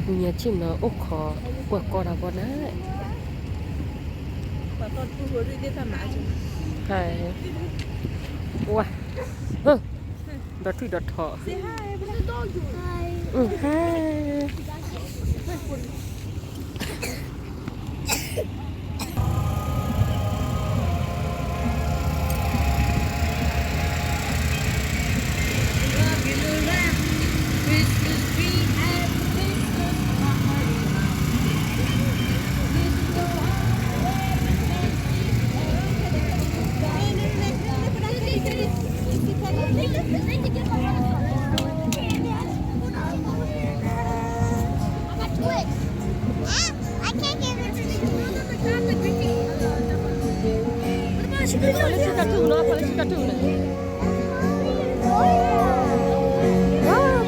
ညါဆ့ၣ်နီၤအိၣ်ခိး ပှၤကီတၢ်ဘီနၤ, ဟဲ, ဝါ, ဒီးထွံၣ်ဒီးထီၣ်, ဟဲ. I got Twix. I can't give it to you. လၢခံကထူၣ်လီၤ, လၢခံကထူၣ်လီၤ.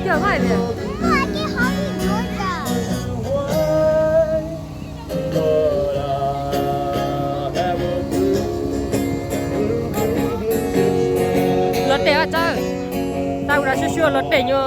ပျော်မးလဲၣ်. No, I get Holly Georgia. လီၤတဲာ်အီၤ, တၢ်ဝဲဒၣ်ဆှိဆှိလီၤတဲာ်ညီ.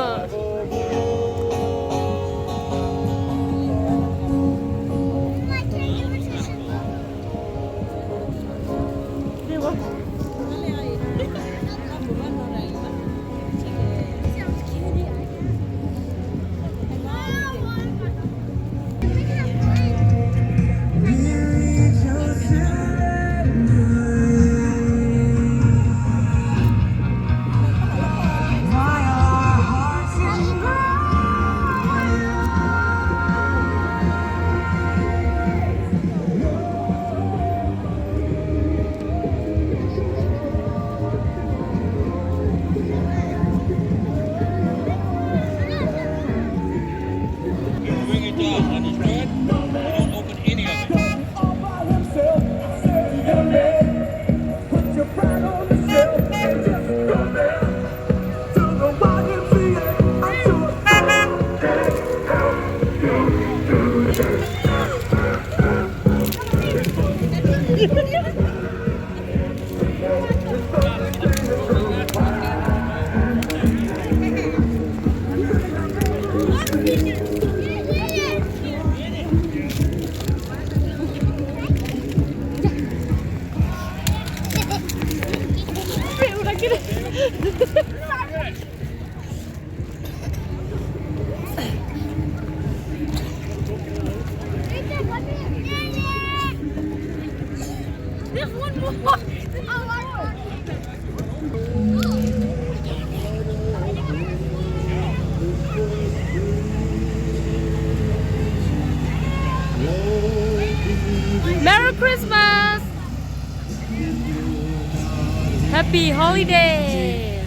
There's one more. Merry Christmas! Happy holiday!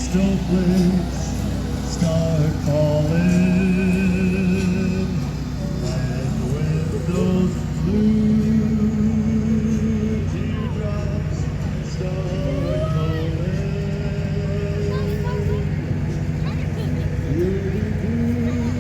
Snowflakes start falling, and when those blue teardrops start falling, we'll be doing all right.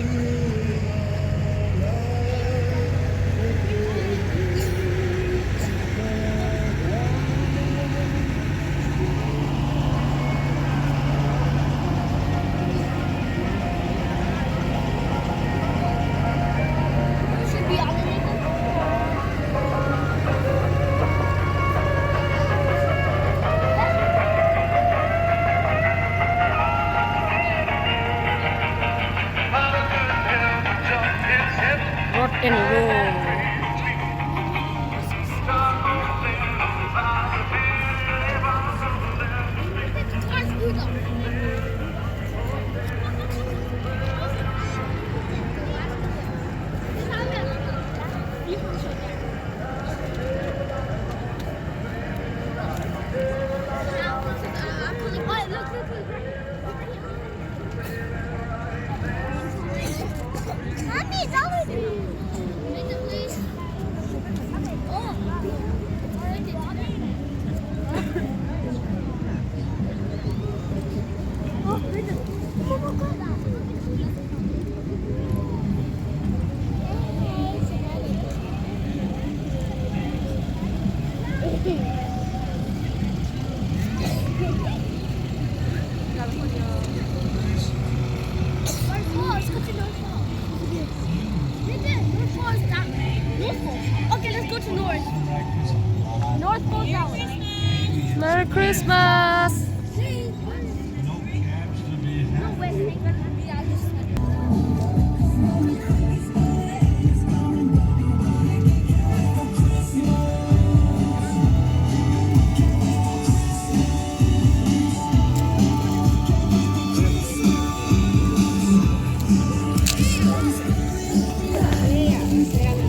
Christmas.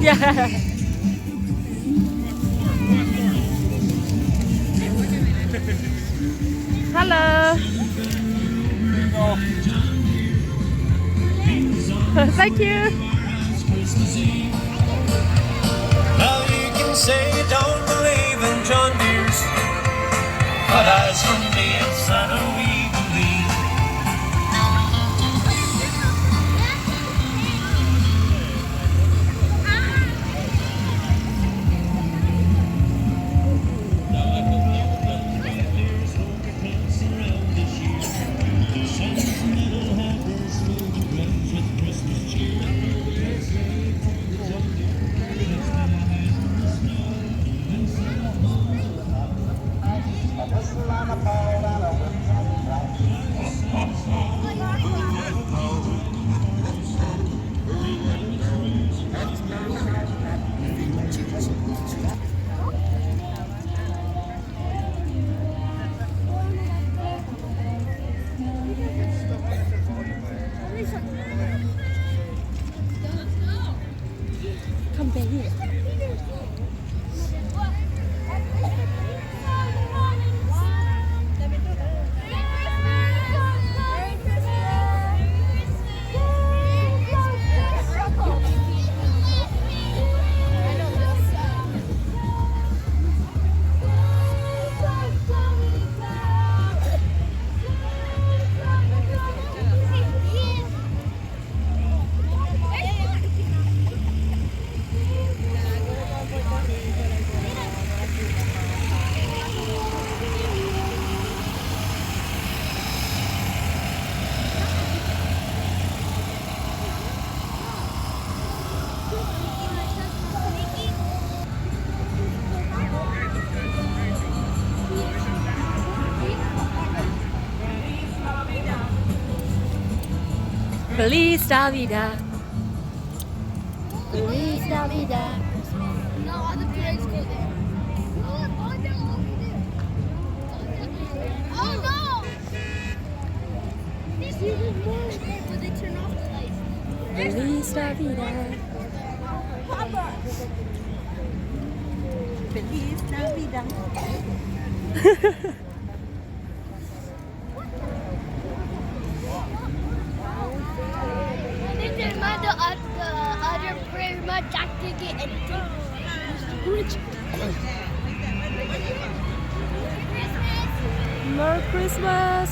Yeah. Hello. Thank you. Now you can say you don't believe in John Deere's, but as for me, it's not a we believe. Come back here. Feliz Navidad. Feliz Navidad. No, all the parades go there. Oh, no! Will they turn off the lights? Feliz Navidad. Papa. Feliz Navidad. They did not the, uh, the other prayer, my dad didn't get anything. Merry Christmas.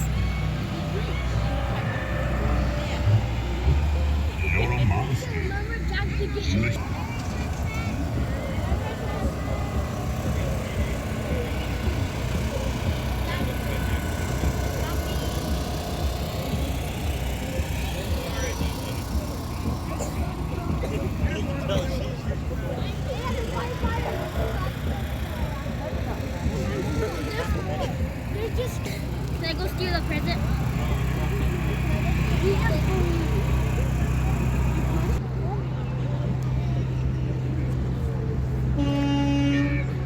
They just, they go steal a present.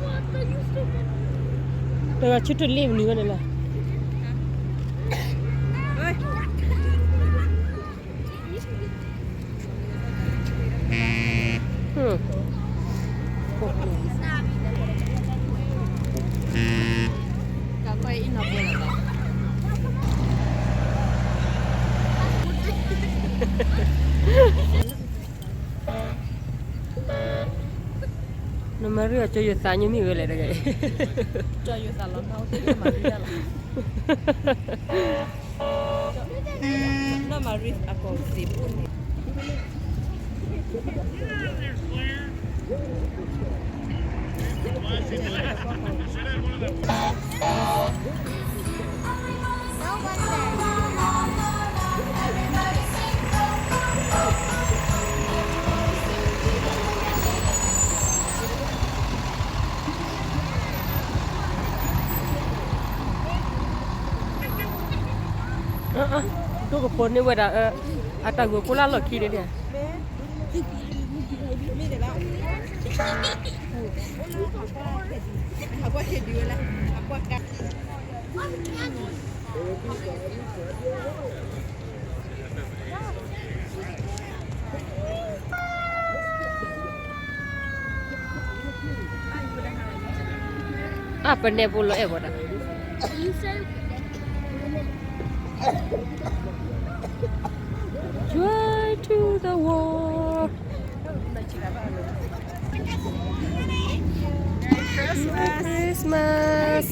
What are you stupid? တဂၤဆူတလ့ၣ်မနုၤဝဲန့ၣ်လီၤ. နမၤရံအီၤကၠီယိၤသးညိမ့ၢ်ဝဲလဲၣ်တဂၤအံၤ, ကၠီယိၤသးလီၤမၢ်အိၣ်တ့ၢ်မၤရံအလီၤ, နီၢ်မၤရံအကီၢ်စ့ၢ်ပူၤန့ၣ်. ဒိၣ်ကဖိန့ၢ်ဝဲဒၣ် အတၢ်ဂိၤဖိလၢလီၢ်ခံန့ၣ်. A, ပနဲဖိလီၤအဲၣ်ဝဲဒၣ်. Joy to the world. Christmas.